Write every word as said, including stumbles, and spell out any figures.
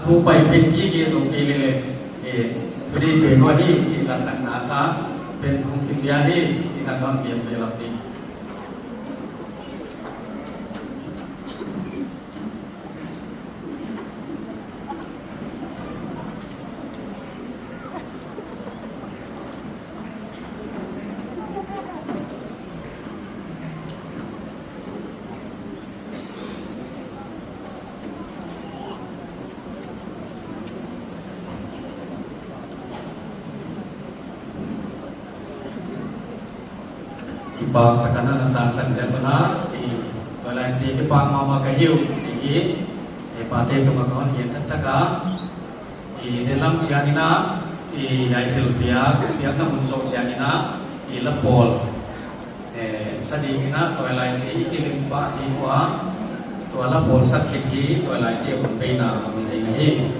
Pai pen gige zo kei lele, eh, tuni pen ahi cih latsakna kha pen hong kipia hi cih kha nuam pian ve lam ding. Kipak takin na sang sang ziau na, i, tua lai-in kipak mahmah ka hi uh, ci hi, i, pate tungah ka hong gen taktak a, i, delam ciangin a, i, ai thil piak, piakna mun zawh ciangin a, i, lapawl, eh, sa dingin a, tua lai-in i kilim pah ding uh a, tua lapawl sak khit hi, tua lai-in hun beina, mi ding hi.